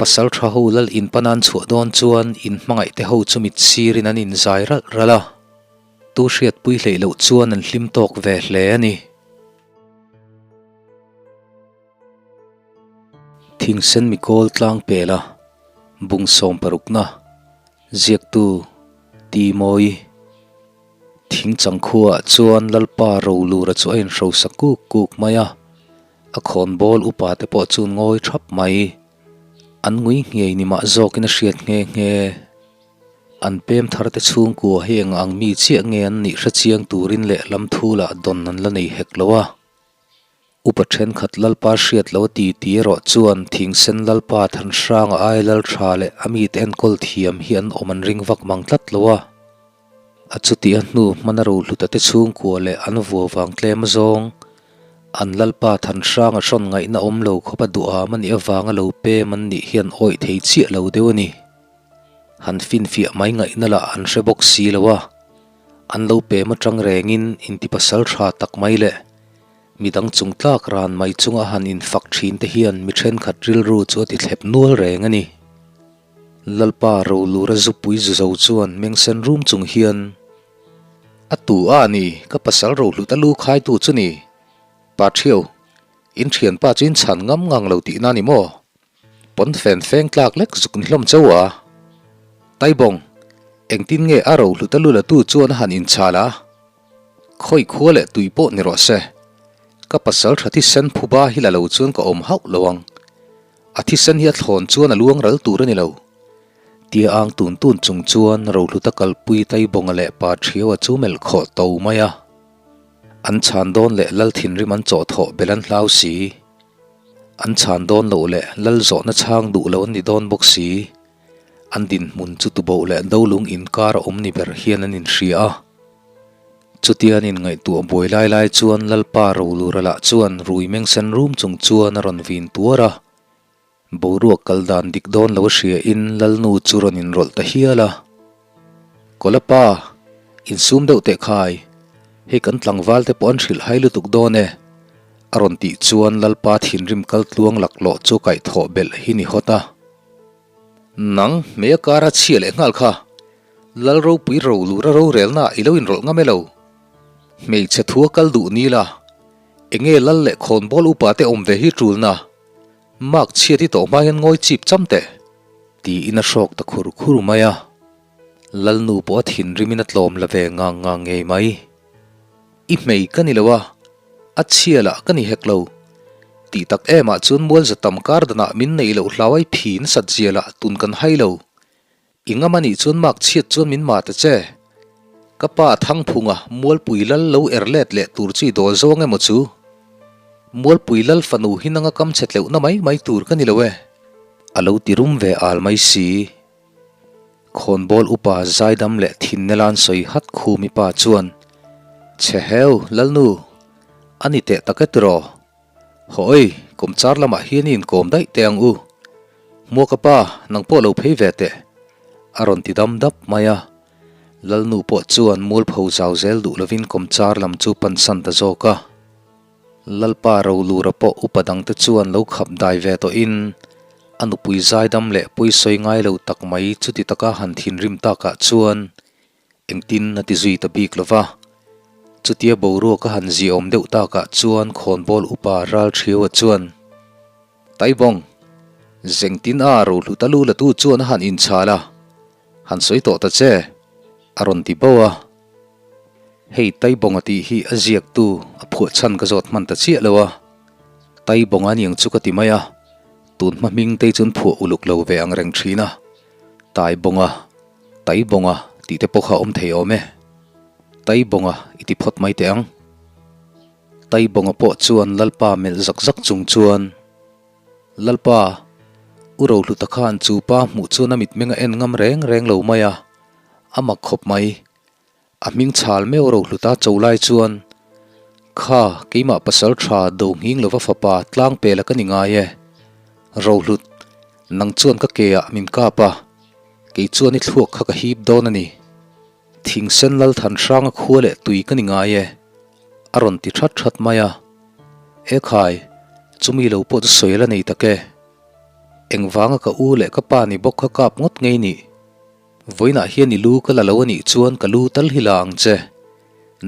Pasalṭha ho lal in pana an chhuah dawn chuan in hmangaih te ho chu mit sirin an inzai ralh ralh a. Tu hriatpui hleih loh chuan an hlim tawk ve hle a ni. Thingsen mikawl tlang pela bung sawmparukna ziaktu Ti Mawi. Thing chang khuaah chuan Lalpa Rolura chu a inhrosa kuk kuk mai a, a khawnbawl upa te pawh chu ngawi thap mai. An ngui ngei ni mah zawkin a hriat nghe nghe. An pem thar te chhungkua hi eng ang mi chiah nge an nih hre chiang turin leh lam thu lah dawn an la nei hek lo a. Upa thenkhat Lalpa hriat lo ti ti erawh chuan thingsen Lalpa Thanhranga ai lal tha leh a mite enkawl thiam hi an awm an ring vak mang tlat lo a. A chuti a hnu hmana rohluta te chhungkua leh an vua vang tlem zawng an Lalpa Thanhranga hrawn ngaihna awm lo khawp a duham a nih avanga lo pem an nih hian awih thei chiah lo deuh a ni. Han finfiah mai ngaihna lah an hre bawk si lo a, an lo pem atang rengin intipasal tha tak mai leh midang chung tlak ran mai chunga han infak thin te hian mi thenkhat rilru chu a ti thlep nual reng a ni. Lalpa Rolura zupui zu zo chuan mengsen rum chung hian, A tu a ni, ka pasal rohlut a lu khaitu chu ni. Pa Thiau, in thianpa chu in chhan ngam ngang lo tihna ni maw? Pawn fen feng tlak lek zuk ni hlawm chauh a. Taibawng, engtin nge a rohlut a lu la tu chuan a han inchhal a? Khawi khua leh tui pawh ni rawh se. Ka pasal tha thisen phuba hi la lo chuan ka awm hauh lo ang. A thisen hi a thlawn chuan a luang ral tur a ni lo. Tia ang tun tun chung chuan Rohluta kalpui Taibawnga leh Pa Thiaua chu melh khawh to mai a. An chhan dawn leh Lal thinrim an chawh thawh belh an hlau si. An chhan dawn loh leh Lal zawhna chhang duh lo an ni dawn bawk si. An dinhmun chu tuboh leh dolung inkar a awm ni ber hian an inhria a. Chutia an inngaihtuah buai lai lai chuan Lalpa Rolura lah chuan rui mengsen rum chung chuan a rawn vin tuar a. Boruak kal dan dik dawn lo a hria in Lalnu chu rawn inrawlh ta hial a. Kawlapa, insum deuh teh khai, hei kan tlangval te pawh an hrilh hai lutuk dawn e, a rawn tih chuan Lalpa thinrim kal tluang laklawh chu kaihthawh belh hi ni hawt a. Nang, hmei a kara chhia leh nghal kha. Lal ropui ro lura rorelna i lo inrawlh ngam e lo. Hmeichhe thu a kal duh ni la, enge lal leh khawnbawl upa te awm ve hi tulna? Mark chhiat i tawh hma hian ngawi chip cham teh. Tiin a hrawk ta khur khur mai a. Lalnu pawh a thinrimin a tlawm la ve ngang ngang ngei mai. I hmei ka ni lo a, a chhia lah ka ni hek lo. Tih tak emah chuan mual za tam kar danah min neih loh hlau ai phi nasat zia lah tun kan hai lo. I ngam a nih chuan mak chhiat chuan min mah ta che. Ka pa Thangphunga Mualpui lal lo er let leh tur chu i dawl zo ang emaw chu? Mualpui lal fanu hi nanga kam chhe tleuhna mai mai tur ka ni lo e. A lo ti rum ve al mai si. Khawnbawl upa Zaidam leh Thinnelan sawi hat khumi pa chuan, Chhe heu, Lalnu, a ni teh tak e tiraw? Hawi, kawmchar lamah hian i inkawm daih teh ang u. Hmuaka pa, nang pawh lo phei ve teh. A rawn ti dam dap mai a. Lalnu pawh chuan mualpho zau zel duh lovin kawmchar lam chu pansan ta zawk a. Lalpa Rolura pawh upa dangte chuan lo khap dai ve tawhin a nupui zaidam leh pawisawi ngai lo tak mai chuti taka han thinrim takah chuan Engtin a ti zui ta bik lo va. Chutia boruak a han ziaawm deuh takah chuan khawnbawl upa Ralṭhiaua chuan, Taibawng, zengtin a rohlu ta lu latu chuan a han inchhal a, han sawi tawh ta che, a rawn ti bo a. Hei Taibawnga tih hi a ziaktu a phuah chhan ka zawt hman ta chiah lo a. Taibawnga aniang chu ka ti mai a, tun hma hming te chuan phuah uluk lo ve ang reng thin a. Taibawnga. Taibawnga tih te pawh kha awm thei awm e. Taibawnga i ti phawt mai teh ang. Taibawnga pawh chuan Lalpa melh zak zak chung chuan, Lalpa, u Rohluta khan chu pa hmuh chuan a mitmeng a en ngam reng reng lo mai a, a mak khawp mai. A hming chhal meuh Rohluta cho lai chuan, Kha, keimah pasal tha do nghing lova fapa tlang pela ka ni ngai e. Rohlut, nang chuan ka ke ah min kap a. Kei chuan i thluak kha ka hip dawn a ni. Thingsen lal than hranga khua leh tui ka ni ngai e, a rawn ti that that mai a. E khai, chumi lo pawh chu sawi la nei tak e. Engvanga ka u leh ka pa ni bawk kha kap ngawt ngei nih? Vawiinah hian i lu ka la lo a nih chuan ka lu tal hi la ang che.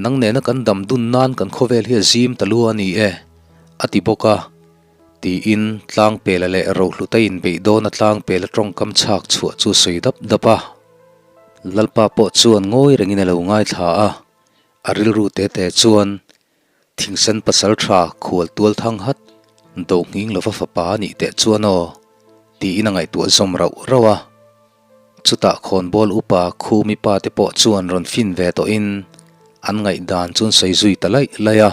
Nang nena kan dam dun nan kan khawvel hi a zim ta lu a ni e, a ti bawk a. Tiin Tlangpela leh Rohluta inbeih dawna Tlangpela tawngkam chhak chhuah chu a sawi dap dap a. Lalpa pawh chuan ngawi rengin a lo ngaithla a, a rilru te te chuan Thingsen pasal tha khual tual thang hat do nghing lova fapa a nih teh chuan aw tiin a ngaihtuah zawm rauh rauh a. Chutah khawnbawl upa Khumi pa te pawh chuan rawn fin ve tawhin an ngaihdan chu an sawi zui ta laih laih a.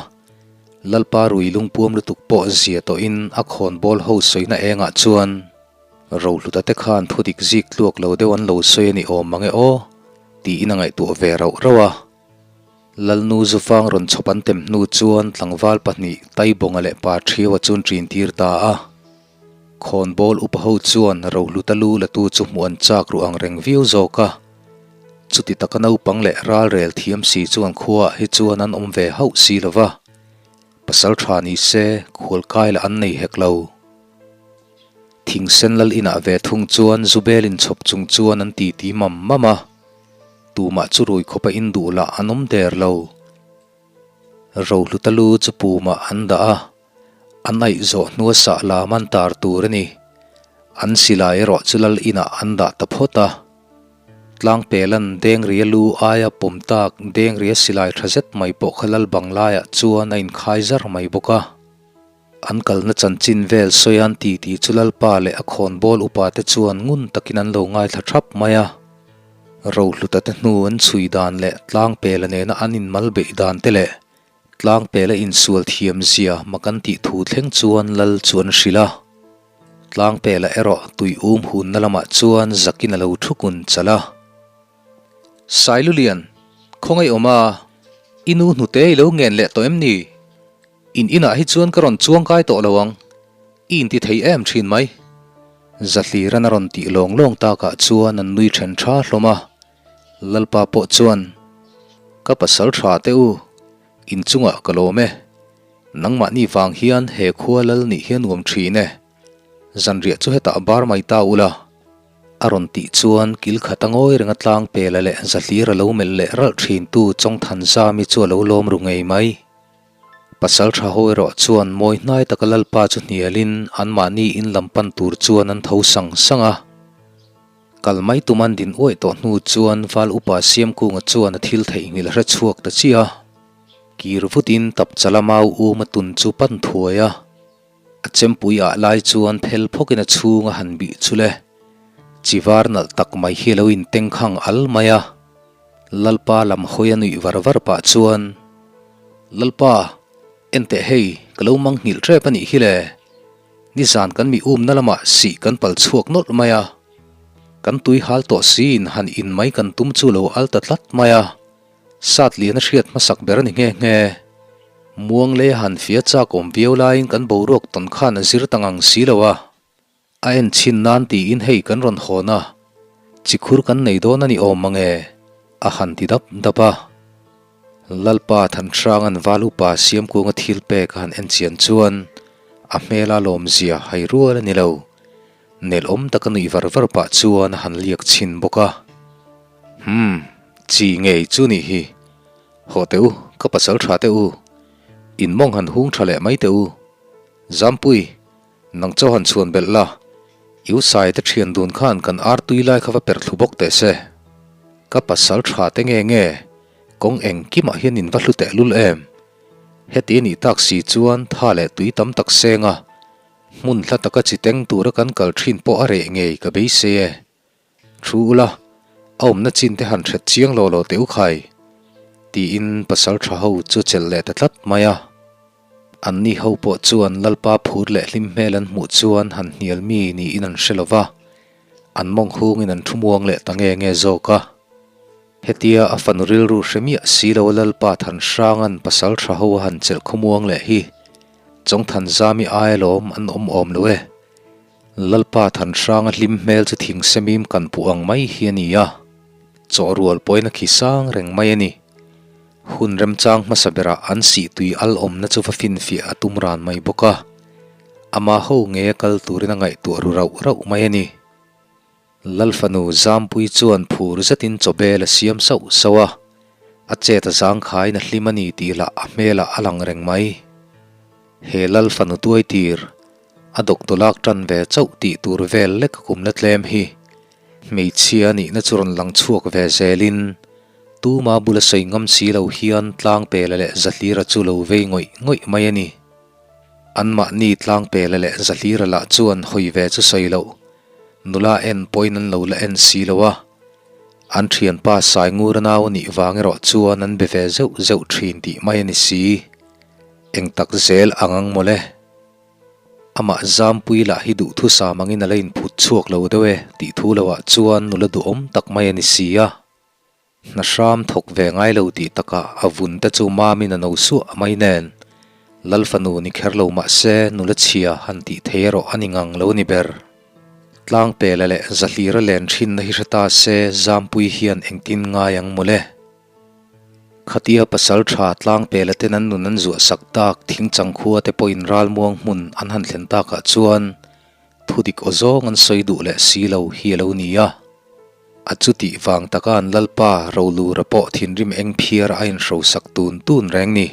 Lalpa rui lungpuam lutuk pawh zia tawhin a khawnbawl ho sawina engah chuan Rohluta te khan thudik zik tluak lo deuh an lo sawi a ni awm mange aw tiin a ngaihtuah ve rauh rauh a. Lalnu Zufang rawn chhawp an tem hnu chuan tlangval pahnih Taibawnga leh Pa Thiaua chu an ṭin tir ta a. Khawnbawl upa ho chuan Rohluta lu latu chu hmuh an chak ruh ang reng viau zawk a. Chuti taka naupang leh ralrel thiam si chuan khuaah hi chuan an awm ve hauh si lo va, pasal ṭha ni se khualkai lah an nei hek lo. Thingsen lal inah ve thung chuan Zubel inchhawp chung chuan an titi mam mam a. Tumah chu rui khawpa induh lah an awm der lo. Rohluta lu chu pumah an dah a, an aih zawh hnua sah lam an tar tur a ni. An silai erawh chu lal inah an dah ta phawt a. Tlangpelan Dengria lu aia pawm tak Dengria silai tha zet mai pawh kha lal bang laiah chuan a inkhai zar mai bawk a. An kalna chanchin vel sawian titi chu Lalpa leh a khawnbawl upa te chuan ngun takin an lo ngaithla thap mai a. Rohluta te hnu an chhui dan leh Tlangpela nena an inmal beih dan te leh Tlangpela insual thiam zia mak an tih thu thleng chuan Lal chu an hrilh a. Tlangpela erawh tui um hunna lamah chuan zakin a lo thu kun chalh a. Sailulian, khawngaih awm a, i nu hnute i lo ngen leh tawh em ni? In inah hi chuan ka rawn chuang kai tawh lo ang, i inti thei em thin mai. Zahliran a rawn tih lawng lawng takah chuan an nui then tha hlawm a, Lalpa pawh chuan, Ka pasal tha teh u, in chungah ka lawm e, nangmahni vang hian he khua lal nih hi a nuam thin e, zanriah chu hetah bar mai ta ula, a rawn tih chuan kil khat a ngawi renga tlang pela leh Zahlir a lo melh leh ralh thin tu Chawngthanzami chu a lo lawm ru ngei mai. Pasal tha ho erawh chuan mawi hnai taka Lalpa chu hnialin anmahni in lam pan tur chuan an tho sang sang a. Kal mai tum an din uaih tawh hnu chuan Val Upa Siamkunga chuan a thil theihnghilh a hre chhuak ta chiah a. Kir vutin Tapchala mau um a tun chu pan thuai a. A chempui ah lai chuan phel phawkin a chhung a han bih chu le. Chi var nalh tak mai hi a lo intengkhang al mai a. Lalpa lam hawi a nuih var var pah chuan, Lalpa, enteh hei, ka lo mang nghilh tep a nih hi le. Nizan kan mi umna lamah sih kan pal chhuak nawlh mai a. Kan tui hal tawh siin han in mai kan tum chu lo al ta tlat mai a. Sat lian a hriat hmasak ber a ni nghe nghe. Muang lei a han fia chak awm viau laiin kan boruak tawn khan a zir ta ngang si lo a. A en chhin nan tiin hei kan rawn hawn a, chikhur kan nei dawn a ni awm mange, a han ti dap dap a. Lalpa Thanhranga'n Val Upa Siamkunga thil pek a han en chian chuan a hmela lawmzia hai rual a ni lo. Nelawm taka nuih var var pah chuan a han liak chhin bawk a. Humm, chi ngei chu nih hi. Haw teh u, ka pasal tha teh u. In mawng han hung tha leh mai teh u. Zampui, nang chaw han chhuan belh la. I u Sai te thian dun khan kan ar tui lai kha va perh thlu bawk teh se. Ka pasal tha te nge nge, kawng engkimah hian in va hlu teh lul em. Heti a nih tak si chuan tha leh tui tam tak seng a, hmun hla taka chi teng tura kan kal thin pawh a reh ngei ka beisei e. Thu ula, a awmna chin te han hret chiang lo lo teh u khai, tiin pasal tha ho chu chelh leh ta tlat mai a. Anni ho pawh chuan Lalpa phur leh hlim hmel an hmuh chuan han hnial mi niin an hre lo va, an mawng hungin an thu muang leh ta nge nge zawk a. Hetia a fanu rilru hre miah si lo Lalpa Thanhranga'n pasal tha ho a han chelh khawmuang leh hi Chawngthanzami aia lawm an awm awm lo e. Lalpa Thanhranga hlim hmel chu thing semim kan puh ang mai hi a ni a, chaw rual pawhin a khi sang reng mai a ni. Hun remchang hmasa berah an sih tui al awmna chu va finfiah a tum ran mai bawk a. Ama ho ngeia kal turin a ngaihtuah ru rauh rauh mai a ni. Lalfanu Zampui chuan phur zetin chawbel a siam sauh sauh a, a chet a zangkhaiin a hlim a ni tih lah a hmelah a lang reng mai. He Lalfanu tuaitir, a doctor lak tan ve chauh tih tur vel lek a kum la tlem hi hmeichhia a nihna chu rawn lang chhuak ve zelin tuma bula sawi ngam si lo hian Tlangpela leh Zahlira chu lo vei ngawih ngawih mai a ni. Anmahni Tlangpela leh Zahlira lah chuan hawi ve chu sawi loh nula en pawhin an lo la en si lo a, an thianpa Saingura nau a nih vang erawh chuan an be ve zeuh zeuh thin tih mai a ni si. Eng tak zel ang ang mawle. Amah Zampui lah hi duhthusam angin a la inphut chhuak lo deuh e tih thu loah chuan nula duhawm tak mai a ni si a. Hna hram thawk ve ngai lo tih takah a vun te chu mamin a no suah mai nen Lal fanu ni kher lo mah se nula chhia han tih thei erawh a ni ngang lo ni ber. Tlangpela leh Zahlira len thinna hi hre ta se Zampui hian engtin ngai ang mawle. Khatia pasal tha Tlangpela ten an nun an zuah sak tak thingchang khua te pawhin ralmuang hmun an han thlen takah chuan Thudik aw zawng an sawi duh leh si lo hi a lo ni a. A chutih vang taka an Lalpa Rolura pawh thinrim eng phiar a inhrosak tun tun reng ni.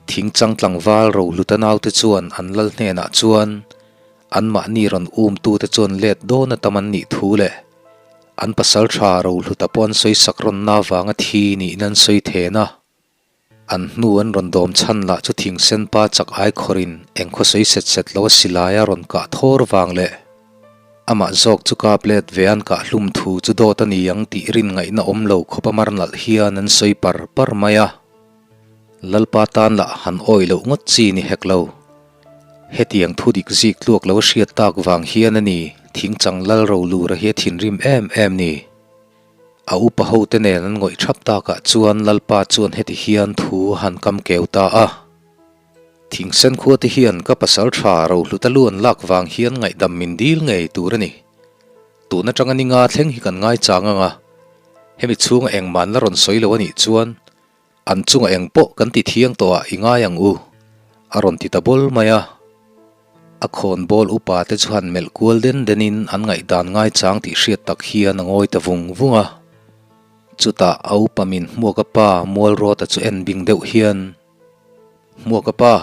Thingchang tlangval Rohluta naute chuan an Lal hnenah chuan anmahni rawn umtute chuan let dawn a tam an nih thu leh an pasal tha Rohluta pawh an sawisak rawnna avanga thi niin an sawi then a. An hnu an rawn dawm chhan lah chu thingsen pa chak ai khawrin eng khaw sawi set set lo a silai a rawn kah thawr vang leh amah zawk chu kap let ve an kah hlum thu chu dawt a ni ang tih rin ngaihna awm lo khawp a mar nalh hian an sawi par par mai a. Lalpa tan lah han awih loh ngawt chi ni hek lo. Hetiang thu dik zik tluak lo a hriat tak vang hian a ni thingchang lal rolura hi a thinrim em em ni. A upa hote nen an ngawih thap takah chuan Lalpa chuan heti hian thu a han kam keu ta a. Thingsen khuate hian ka pasal tha Rohluta lu an lak vang hian ngaihdam min dil ngei tur a ni. Tun atanga ni nga thleng hi kan ngaichang ang a, hemi chhunga engmah an la rawn sawi lo a nih chuan An chunga eng pawh kan ti thiang tawh ah i ngai ang u, a rawn ti ta bawl mai a. A khawn bawl upa te chu han melh kual den den in an ngaihdan ngaichang tih hriat tak hian a ngawi ta vung vung a. Chutah a upa min Hmuaka pa Mualrawta chu en bing deuh hian, Hmuaka pa,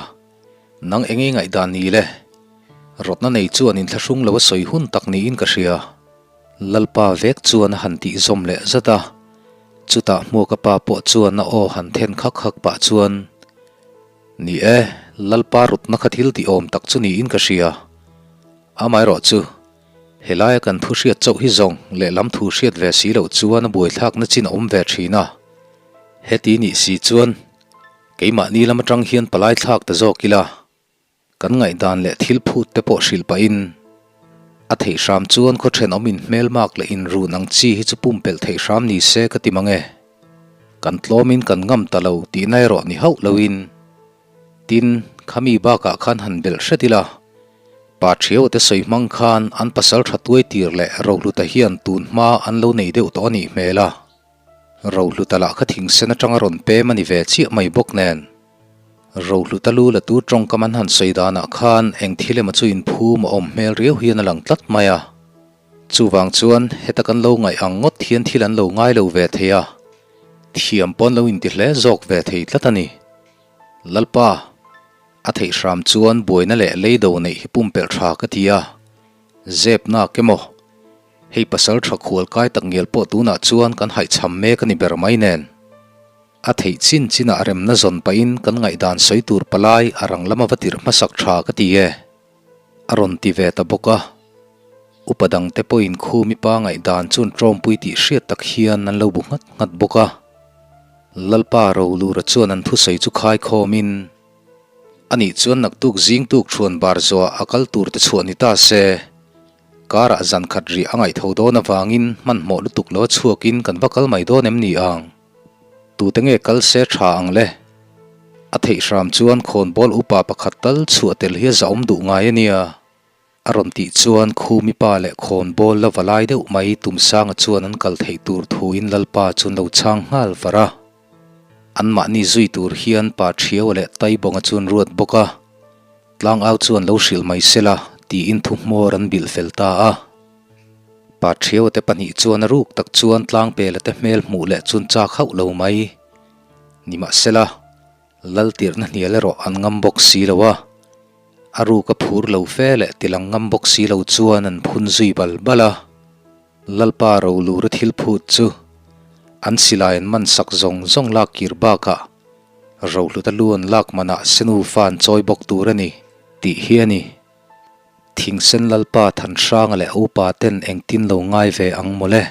nang eng i ngaihdan ni le? Rawtna nei chuan inthlahrung lo a sawi hun tak niin ka hria. Lalpa vek chuan a han tih zawm leh zat a, chutah Hmuaka pa pawh chuan a aw han then khak khak pah chuan, Ni e, Lalpa rutna kha thil tih awm tak chu niin ka hria. Amaherawh chu, helaia kan thu hriat chauh hi zawng lehlam thu hriat ve si loh chuan a buaithlakna chin a awm ve thin a. Heti nih si chuan, keimahni lam atang hian palai thlak ta zawk ila. Kan ngaihdan leh thil phut te pawh hrilh pahin a theih hram chuan khaw thenawm in hmelmak leh inrun ang chi hi chu pumpelh theih hram ni se ka ti mang e. Kan tlawmin kan ngam ta lo tihna erawh ni hauh loin. Tin, khami bakah khan han belh hret ila, pa thiau te sawi hmang khan an pasal tha tuai tir leh Rohluta hian tun hma an lo nei deuh tawh a nih hmel a. Rohluta lah kha thingsen atanga rawn pem a ni ve chiah mai bawk nen. Rohluta lu la tur tawngkam an han sawi danah khan eng thil emaw chu inphum a awm hmel riau hian a lang tlat mai a. Chuvang chuan heta kan lo ngaih ang ngawt hian thil an lo ngai lo ve thei a, thiam pawh an lo inti hle zawk ve thei tlat a ni. Lalpa, a theih hram chuan buaina leh leido neih hi pumpelh tha ka ti a, zep nak emaw? Hei pasal tha khual kai tak ngial pawh tunah chuan kan haihchham mek a ni ber mai nen. A theih chin chinah remna zawn pahin kan ngaihdan sawi tur palai a rang lama va tirh hmasak tha ka ti e, a rawn ti ve ta bawk a. Upa dangte pawhin khumi pa ngaihdan chuan tawmpui tih hriat tak hian an lo bu nghat nghat bawk a. Lalpa Rolura chuan an thusawi chu khaikhawmin, Anih chuan naktuk zing tuk thuan bar zawhah a kal tur te chhuah ni ta se, Karah zan khat rih a ngaihtho dawn avangin hmanhmawh lutuk lo a chhuakin kan va kal mai dawn em ni ang? Tute nge kal se tha ang le? A theih hram chuan khawnbawl upa pakhat tal chhuah tel hi a zahawm duh ngai a nia. A rawn tih chuan Khumi pa leh khawnbawl la va lai deuh mai Tumsanga chuan an kal theih tur thuin Lalpa chu an lo chhang nghal var a. Anmahni zui tur hian Pa Thiaua leh Taibawnga chu an ruat bawk a. Tlangau chuan lo hrilh mai sela tiin thu hmawr an bilh fel ta a. Pa Thiaua te pahnih chuan a ruk tak chuan Tlangpela te hmel hmuh leh chun chak hauh lo mai. Nimahsela, Lal tirhna hnial erawh an ngam bawk si lo a, a ruk a phur lo fe leh tilang ngam bawk si lo chuan an phun zui bal bal a. Lalpa Rolura thil phut chu an silai an man sak zawng zawng lak kir bakah Rohluta lu an lak manah Senu fa an chawi bawk tur a ni tih hi a ni. Thingsen Lalpa Thanhranga leh a upa ten engtin lo ngai ve ang mawle.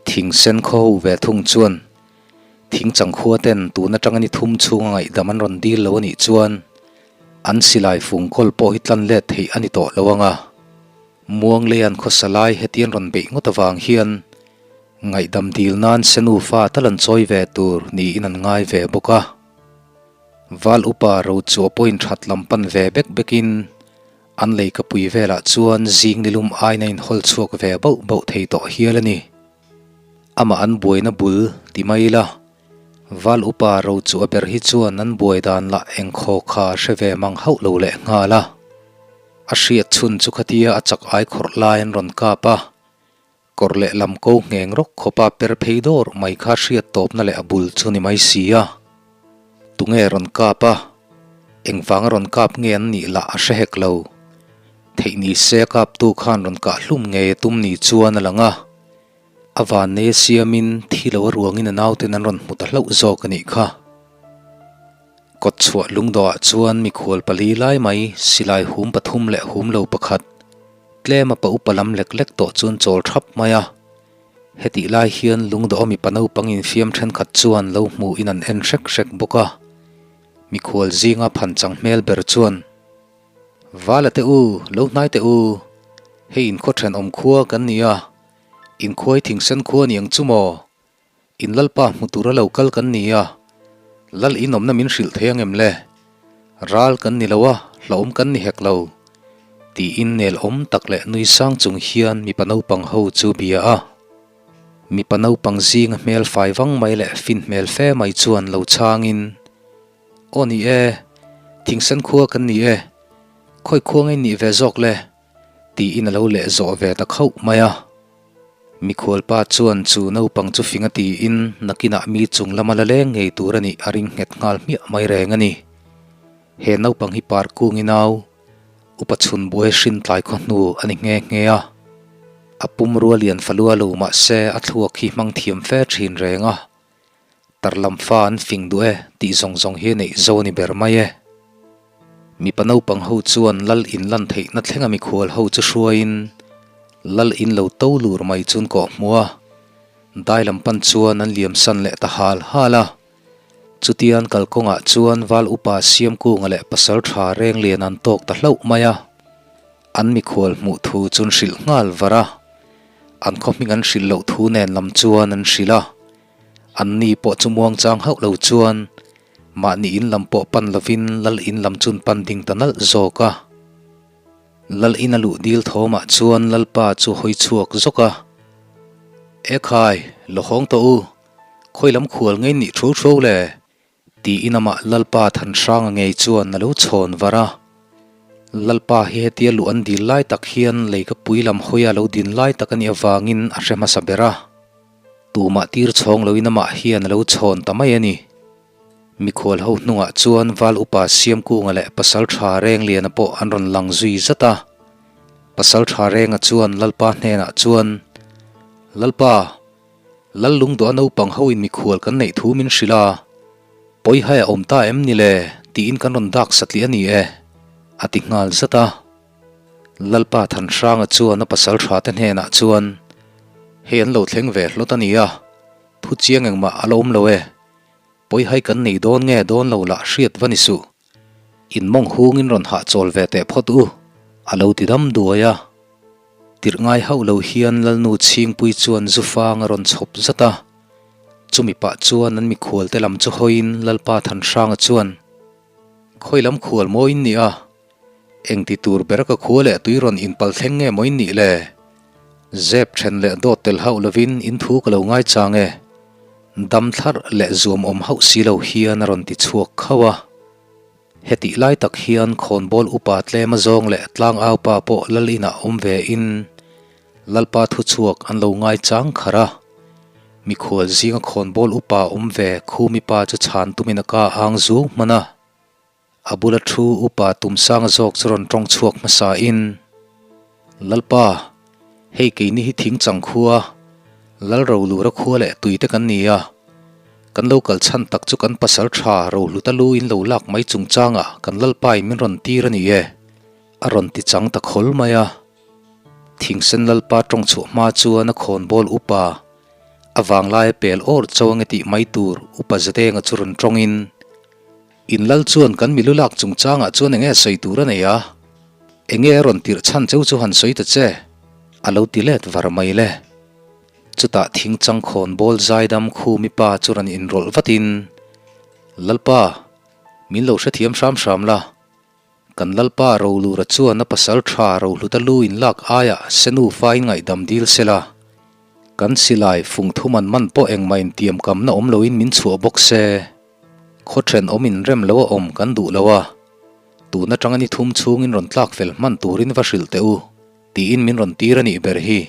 Thingsen khaw ho ve thung chuan thingchang khua ten tun atanga ni thum chhunga ngaihdam an rawn dil lo a nih chuan an silai fung kawl pawh hi tlan let theih a ni tawh lo ang a. Muangleian khawsa lai hetian rawn beih ngawt avang hian ngaihdam dil nan se nufa tal an chawi ve tur niin an ngai ve bawk a. Val upa Rochua pawhin that lam pan ve bek bekin an lei ka pui velah chuan zing nilum aina inhawl chhuak ve bauh bauh thei tawh hial a ni. Amah an buaina bul ti mai ila, Val upa Rochua ber hi chuan an buai dan lah engkhaw kha a hre ve mang hauh lo leh nghal a. A hriat chhun chu khatia a chak ai khawrh lai an rawn kap a, kawr leh lam ko ngheng rawk khawpa per phei dawr mai kha hriat tawpna leh a bul chu ni mai si a. Tunge rawn kap a, engvanga rawn kap nge an nih lah a hre hek lo. Theih ni se a kaptu khan rawn kah hlum ngei a tum ni chuan a lang a. A vannei a siamin thi lo a ruangin a nauten an rawn hmu ta hlauh zawk a nih kha. Kawtchhuah lungdawhah chuan mikhual pali lai mai silai hum pathum leh hum lo pakhat, tlem a pa upa lam lek lek tawh chuan chawl thap mai a. Hetih lai hian lungdawha mipa naupang infiam thenkhat chuan lo hmuhin an en hrek hrek bawk a. Mikhual zinga phanchang hmel ber chuan, Vala teh u, lo hnai teh u, hei inkhaw thenawm khua kan ni a, inkhuai thingsen khua ni ang chu maw? In Lalpa hmu tura lo kal kan ni a, Lal inawmna min hrilh thei ang em le? Ral kan ni lo a, hlauhawm kan ni hek lo, tiin nel awm tak leh nui sang chung hian mipa naupang ho chu bia a. Mipa naupang zinga hmel fai vang mai leh fin hmel fe mai chuan lo chhangin, Aw ni e, thingsen khua kan ni e, khawi khua ngei nih ve zawk le? tiin a lo leh zawh ve ta khauh mai a. Mikhualpa chuan chu naupang chu fing a tiin nakinah mi chung lama la leng ngei tur a nih a ring nghet nghal hmiah mai reng a ni. He naupang hi Parkungi nau, upa chhun buai hrin tlai khaw hnu a ni nghe nghe a. A pumrua lian falua lo mahse a thluak hi hmang thiam fe thin reng a. Tarlam fa an fing duh e tih zawng zawng hi a neih zo a ni ber mai e. Mipa naupang ho chuan lal in lan theihna thlenga mikhual ho chu hruaiin lal in lo to lur mai chun kawh hmu a, dai lam pan chuan an liam san leh ta hal hal a. Chutian kalkawngah chuan Val Upa Siamkunga leh Pasaltha Renglian an tawk ta hlauh mai a. An mikhual hmuh thu chun hrilh nghal var a, an khaw hming an hrilh loh thu nen lam chuan an hrilh a. Anni pawh chu muangchang hauh lo chuan mahni in lam pawh pan lovin lal in lam chun pan ding ta nalh zawk a. Lal in a luh dil thawmah chuan Lalpa chu hawi chhuak zawk a, Ekhai, lo hawng tawh u, khawi lam khual ngei nih thu thu le? Tiin amah Lalpa Thanhranga ngei chuan a lo chhawn var a. Lalpa hi hetia luh an dil lai tak hian leikapui lam hawia lo din lai tak a nih avangin a hre hmasa ber a. Tumah tir chhawng loin amah hian a lo chhawn ta mai a ni. Mikhual ho hnungah chuan Val Upa Siamkunga leh Pasaltha Rengliana pawh an rawn lang zui zat a. Pasaltha Renga chuan Lalpa hnenah chuan, Lalpa! Lal lungdawh a naupang ho in mikhual kan neih thu min hrilh a, Pawihai a awm ta em ni le? tiin kan rawn dak satliah a ni e, a ti nghal zat a. Lalpa Thanhranga chuan a pasal tha te hnenah chuan, Hei an lo thleng ve hlawt a nia, thu chiang engmah a la awm lo e, Pawihai kan nei dawn nge dawn lo lah hriat va ni suh. In mawng hungin rawn hahchawl ve teh phawt u, a lo ti dam duai a. Tirh ngai hauh lo hian Lalnu Chhingpui chuan zu fang a rawn chhawp zat a. Chumi pah chuan an mikhual te lam chu hawiin Lalpa Thanhranga chuan, Khawi lam khual maw in nih a? Engti tur ber ka khua leh tui rawn inpal thleng nge maw in nih le? Zep then leh dawt tel hauh lovin in thu ka lo ngaichang e. Dam thlarh leh zuam awm hauh si lo hian a rawn ti chhuak khauh a. Hetih lai tak hian khawnbawl upa tlem azawng leh tlangaupa pawh lal inah awm ve in Lalpa thuchhuak an lo ngai chang kharh a. Mikhual zinga khawnbawl upa awm ve Khumi pa chu chhan tumin a ka ang zung hman a. A bula thu upa Tumsanga zawk chu rawn tawng chhuak hmasa in, Lalpa, hei keini hi thing chang khua, Lal Rolura khua leh tui te kan ni a, kan lo kal chhan tak chu kan pasal tha Rohluta lu in lo lak mai chungchangah kan Lalpa in min rawn tir a ni e, a rawn ti chang ta khawl mai a. Thingsen Lalpa tawng chhuah hma chuan a khawnbawl upa a vanglaia pel awr cho ange tih mai tur upa Zadenga chu rawn tawngin, In lal chuan kan milu lak chungchangah chuan enge sawi tur a nei a? Enge a rawn tirh chhan cheu chu han sawi ta che? A lo ti let var mai le. Chutah thingchang khawnbawl zaidam khumi pa chu rawn inrawlh vatin, Lalpa, min lo hrethiam hram hram la. Kan Lalpa Rolura chuan a pasal tha Rohluta lu in lak aiah Senu fain ngaihdam dil se la. Kan silai fung thum an man pawh engmah intiamkamna awm loin min chhuah bawk se. Khaw thenawm in rem lo a awm kan duh lo a, tun atanga ni thum chhungin rawn tlak fel hman turin va hrilh teh u, tiin min rawn tir a nih ber hi.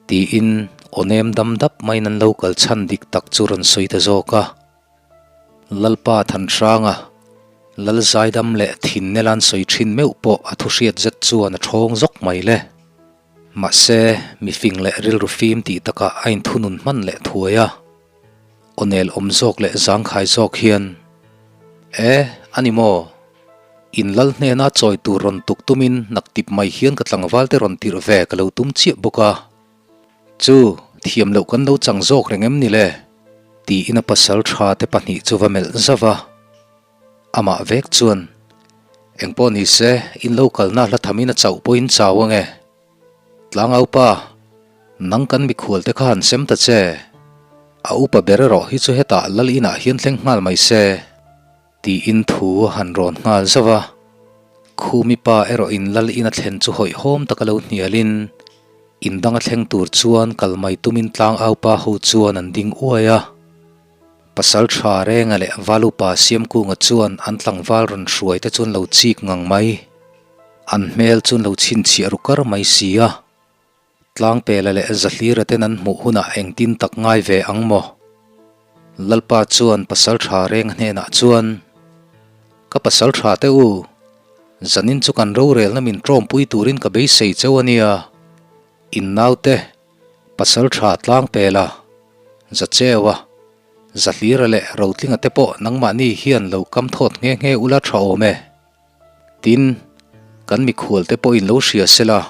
Tiin aw nem dam dap maiin an lo kal chhan dik tak chu rawn sawi ta zawk a. Lalpa Thanhranga, Lal Zaidam leh Thinnelan sawi thin meuh pawh a thu hriat zet chuan a thawng zawk mai le. Mahse, mifing leh rilru fim tih takah a inthunun hman leh thuai a. Awnel awm zawk leh zangkhai zawk hian, E, a ni maw? In lal hnena chawi tur rawn tuk tumin naktip mai hian ka tlangval te rawn tirh ve ka lo tum chiah bawk a. Chu, thiam loh kan lo chang zawk reng em ni le? Tiin a pasal tha te pahnih chu va melh zauh a. Amah vek chuan, Engpawh ni se, in lo kalna hla thamin a chauh pawhin chau ange. Tlangaupa, nang kan mikhual te kha han sem ta che. A upa ber erawh hi chu hetah lal inah hian thleng nghal mai se. Tiin thu a han rawn nghal zauh a. Khumi pa erawhin lal ina thlen chu hawihhawm taka lo hnialin, in danga thleng tur chuan kal mai tumin tlangaupa ho chuan an ding uai a. Pasal tha Renga leh Valupa Siamkunga chuan an tlangval rawn hruai te chuan lo chik ngang mai. An hmel chu an lo chhinchhiah ru kar mai si a, Tlangpela leh Zahlira ten an hmuh hunah engtin tak ngai ve ang maw? Lalpa chuan pasal tha reng hnenah chuan, Ka pasal tha te u, zanin chu kan rorelna min tawmpui turin ka beisei cheu a nia, in naute pasal tha Tlangpela, Zacheua, Zahlira leh Rotlinga te pawh nangmahni hian lo kam thawt nghe nghe ula tha awm e. Tin, kan mikhualte pawhin lo hria se la,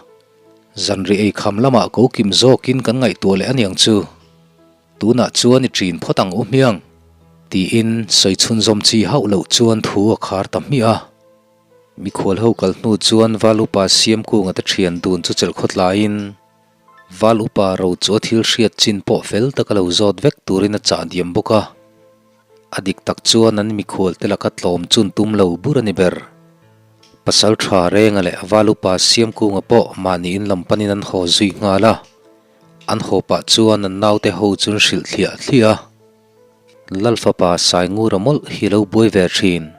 zanri eikham lamah ko kim zawkin kan ngaihtuah leh aniang chu. Tunah chuan i ṭin phawt ang u hmiang, tiin sawi chhunzawm chi hauh loh chuan thu a khar ta hmiah a. Mikhual ho kal hnu chuan Val Upa Siamkunga te ṭhian dun chu chelh khawtlaiin, Val Upa ro chu a thil hriat chin pawh fel taka lo zawt vek turin a chah diam bawk a. A dik tak chuan an mikhual te laka tlawm chun tum lo bur a ni ber. Pasal tha Renga leh Val Upa Siamkunga pawh mahni in lam panin an haw zui nghal a. An haw pah chuan an naute ho chu an hrilh thliah thliah a. Lal fapa Saingura mawlh hi lo buai ve thin.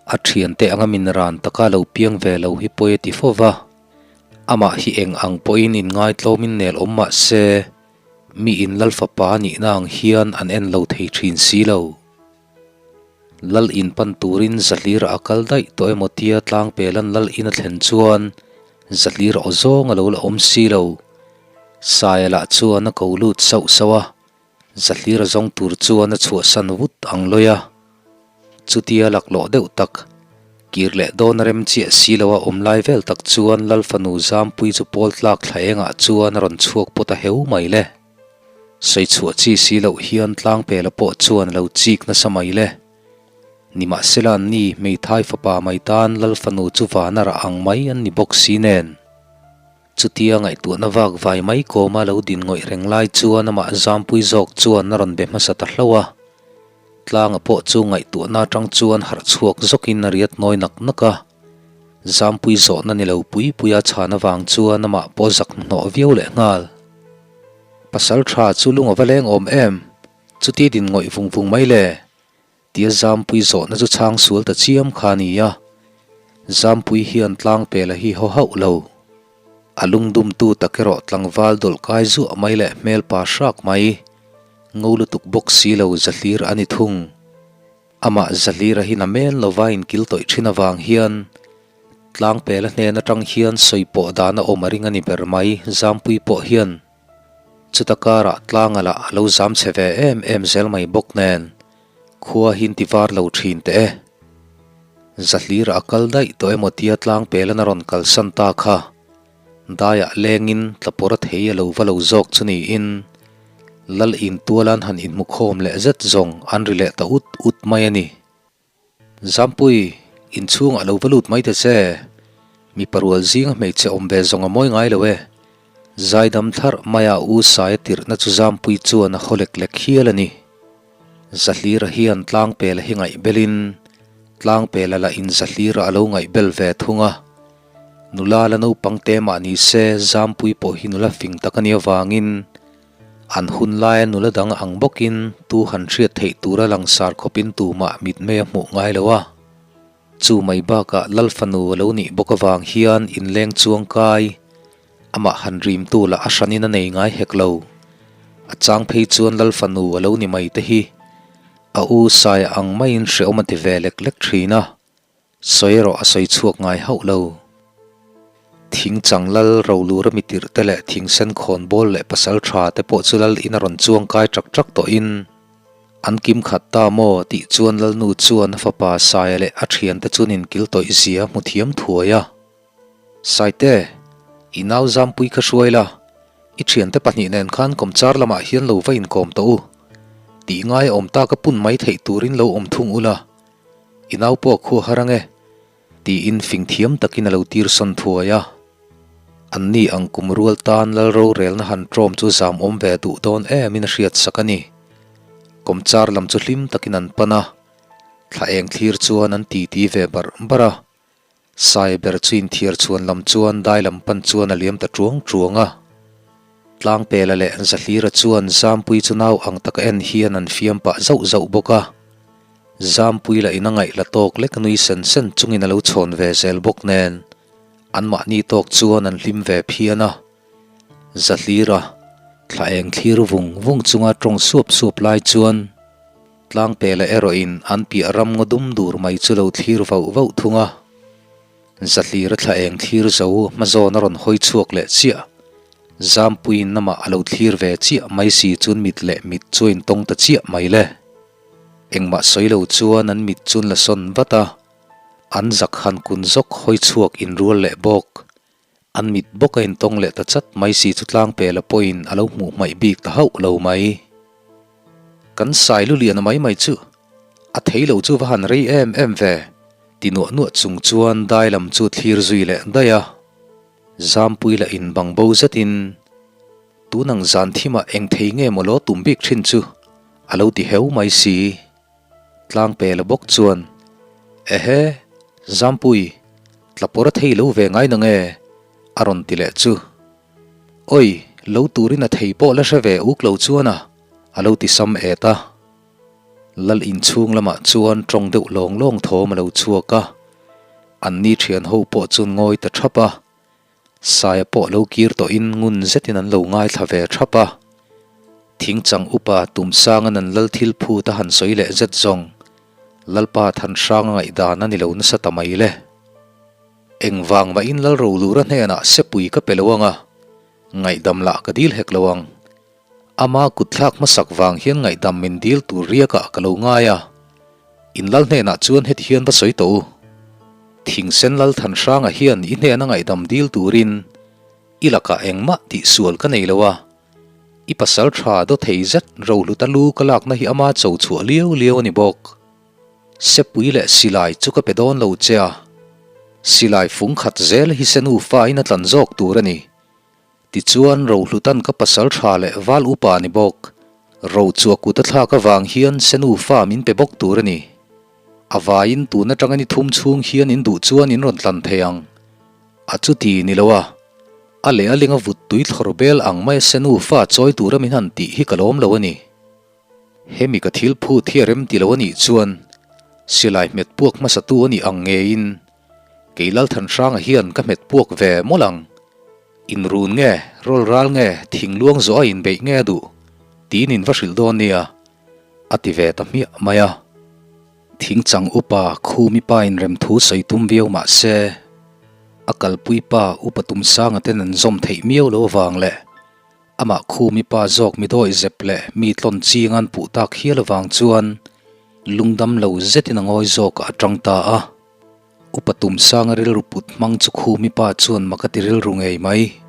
A thiante anga min ran taka lo piang ve lo hi pawi a ti fo va. Amah hi eng ang pawhin inngaitlawmin nel awm mah se, Mi in Lal fapa nihna ang hian an en lo thei thin si lo. Lal in pan turin Zahlira a kal daih tawh emaw tia tlangpelan Lal in a thlen chuan Zahlira aw zawng a lo la awm si lo. Saia lah chuan a ko lut sauh sauh a, Zahlira zawng tur chuan a chhuahsan vut ang lawi a. Chutia laklawh deuh tak, kir leh dawn a rem chiah si lo a awm lai vel tak chuan Lal fanu Zampui chu pawl tlak thla engah chuan a rawn chhuak pawt a heu mai le. Sawi chhuah chi si loh hian Tlangpela pawh chuan a lo chik nasa mai le. Nimahsela an ni hmeithai fapa mai tan Lal fanu chu vana rah ang mai an ni bawk si nen. Chutia ngaihtuahna vak vai mai kawma lo din ngawih reng lai chuan amah Zampui zawk chuan a rawn be hmasa ta hlauh a. Tlanga pawh chu ngaihtuahna atang chuan harh chhuak zawkin a riat nawi nak nak a. Zampui zawhna ni lo pui puia chhan avang chuan amah pawh zak hnahnawh viau leh nghal. Pasal tha chu lung a va leng awm em? Chuti din ngawih vung vung mai le? Tia Zampui zawhna chu chhang sual ta chiam kha a ni a. Zampui hian Tlangpela hi haw hauh lo. A lungdumtu tak erawh tlangval dawlh kai zuah mai leh hmel pa hrak mai, ngo lutuk bawk si lo Zahlir a ni thung. Amah Zahlira hi na men lova inkil tawih thin avang hian Tlangpela hnen atang hian sawi pawh dan a awm a ring a ni ber mai, Zampui pawh hian. Chuta karah tlanga lah a lo zam chhe ve em em zel mai bawk nen khua hi in ti var lo thin teh e. Zahlira a kal daih tawh emaw tia tlangpelan a rawn kalsan ta kha daiah lengin tlapawr a thei a lo va lo zawk chu niin Lal intualan han inhmukhawm leh zet zawng an ri leh ta ut ut mai a ni. Zampui, inchhungah lo va lut mai ta che. Mipa rual zinga hmeichhe awm ve zawng a mawi ngai lo e. Zaidam thlarh maia U Saia tirhna chu Zampui chuan a haw lek lek hial a ni. Zahlira hian Tlangpela hi ngaihbelin Tlangpela lah in Zahlira a lo ngaihbel ve thung a. Nula la naupang te mah ni se Zampui pawh hi nula fing tak a nih avangin An hun laia nula dang ang bawkin tu han hriat theih tura langsar khawpin tumah mitmei a hmuh ngai lo a. Chu mai bakah Lal fanu a lo nih bawk avang hian inleng chuang kai, amah han rimtu lah a hranin a nei ngai hek lo. A chang phei chuan Lal fanu a lo ni mai te hi a u Saia ang maiin hrehawm a ti ve lek lek thin a. Sawi erawh a sawi chhuak ngai hauh lo. Thing chang lal rolura mi tirh te leh thing sen khawn bawl leh pasal tha te pawh chu lal in a rawn chuang kai ṭak ṭak tawhin an kim khat ta maw tih chuan lalnu chuan a fapa Saia leh a thiante chuan inkil tawih zia hmu thiam thuai a. Saite, i nau Zampui kha hruai la, i thiante pahnih nen khan kawmchar lamah hian lo va inkawm tawh u. Tih ngai a awm tak a pun mai theih turin lo awm thung ula. I nau pawh a khuah har ange, tiin fing thiam takin a lo tir sawn thuai a. Anni ang kum rual tan lal rorelna han ṭawm chu zam awm ve duh dawn emin a hriat sak a ni. Kawmchar lam chu hlim takin an pan a, thla eng thlir chuan an titi ve barh barh a. Sai ber chu inthiar chhuan lam chuan dai lam pan chuan a liam ta ṭuang ṭuang a. Tlangpela leh Zahlira chuan Zampui chu nau ang taka en hian an fiam pah zauh zauh bawk a. Zampui lah in a ngaih la tawk lek nui sen sen chungin a lo chhawn ve zel bawk nen anmahni tawk chuan an hlim ve phian a. Zahlira thla eng thlir vung vung chunga tawng suap suap lai chuan Tlangpela erawhin an piah ram ngaw dum dur mai chu lo thlir vauh vauh thung a. Zahlira thla eng thlir zo hmazawn a rawn hawi chhuak leh chiah. Zampuiin amah a lo thlir ve chiah mai si chuan mit leh mit chu a intawng ta chiah mai le. Engmah sawi lo chuan an mit chu an la sawn vat a, an zak han kun zawk hawi chhuak inrual leh bawk. An mit bawk a intawng leh ta chat mai si chu Tlangpela pawhin a lo hmuh hmaih bik ta hauh lo mai. Kan sai lu lian a mai mai chu a thei lo chu va han rei em em ve ti nuah nuah chung chuan dai lam chu thlir zui leh daih a. Zampui lah in bang bo zetin tunang zan thimah eng thei nge maw lo tum bik thin chu a lo ti heu mai si. Tlangpela bawk chuan, Ehe, Zampui, tlapawr a thei lo ve ngai nang e, a rawn ti leh chu. Oi, lo turin a thei pawh la hre ve uk lo chuan a, a lo ti sam et a. Lal inchhung lamah chuan tawng deuh lawng lawng thawm a lo chhuak a, anni thian ho pawh chuan ngawi ta thap a. Saia pawh lo kir tawhin ngun zetin an lo ngaithla ve thap a. Thingchang upa Tumsanga'n an lal thil phut a han sawi leh zet zawng, Lalpa Thanhranga ngaihdan a ni lo nasa ta mai le. Engvang mahin Lal Rolura hnenah sepui ka pe lo ang a, ngaihdam lah ka dil hek lo ang. Ama kutthlak hmasak vang hian ngaihdam min dil tur riakah ka lo ngai a. In lal hnenah chuan heti hian va sawi tawh u. Thingsen lal Thanhranga hian i hnena ngaihdam dil turin i lakah engmah tihsual ka nei lo a. I pasal tha daw thei zet rohluta lu ka lakna hi ama cho chhuah liau liau a ni bawk. Sepui leh silai chu ka pe dawn lo che a. Silai fung khat zel hi se nufa in a tlan zawk tur a ni. Tichuan, Rohlutan ka pasal tha leh val upa ni bawk. Ro chu a kut a thlak avang hian se nufa min pe bawk tur a ni. A vaiin tun atanga ni thum chhung hian in duh chuan in rawn tlan thei ang. A chuti ni lo a, a leh a ling a vut tui thlawr bel ang mai a se nufa chawi tura min han tih hi ka lawm lo a ni. Hemi ka thil phut hi a rem ti lo a nih chuan silai hmet puak hmasatu a nih ang ngeiin. Kei Lalthanhranga hian ka hmet puak ve mawlh ang. Inrun nge, rawl ral nge, thingluang zawh a inbeih nge a duh? Tiin in va hrilh dawn nia, a ti ve ta hmiah mai a. Thingchang upa Khumi pa inrem thu sawi tum viau mah se, a kalpui pa Upa Tumsanga ten an zawm theih miau lo avang leh amah Khumi pa zawk mi dawih zep leh mi tlawn ching an puh tak hial avang chuan lungdam lo zetin a ngawi zawkah a tang ta a. Upa Tumsanga rilru put hmang chu Khumi pa chuan mak a ti rilru ngei mai.